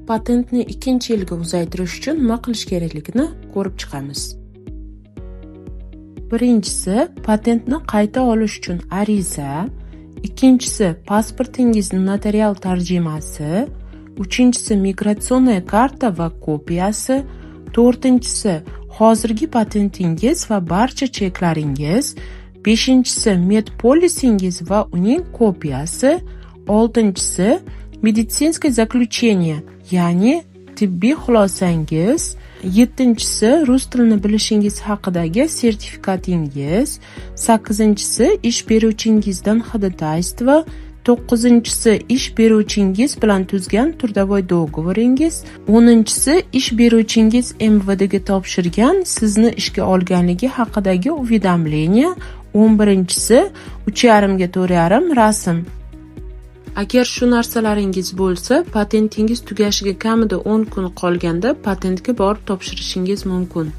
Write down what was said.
Patentni ikkinchi yilga uzaytirish uchun nima qilish kerakligini ko'rib chiqamiz. Birinchisi, patentni qayta olish uchun ariza, ikkinchisi, pasportingizni notarial tarjimasi, uchinchisi, миграционная карта va kopiyasi, to'rtinchisi, hozirgi patentingiz va barcha cheklaringiz, beshinchisi, med polisingiz va uning kopiyasi, oltinchisi, медицинское заключение, ya'ni tibbiy xulosangiz, yettinchisi, rus tilini bilishingiz haqidagi sertifikatingiz, sakkizinchisi, ish beruvchingizdan ходатайство, to'qqizinchisi, ish beruvchingiz bilan tuzgan трудовой договор ingiz, 10-inchisi, ish beruvchingiz МВД ga topshirgan sizni ishga olganligi haqidagi уведомление, 11-inchisi, 3,5 ga 4,5 rasm. Agar shu narsalaringiz bo'lsa, patentingiz tugashiga kamida 10 kun qolganda patentga borib topshirishingiz mumkin.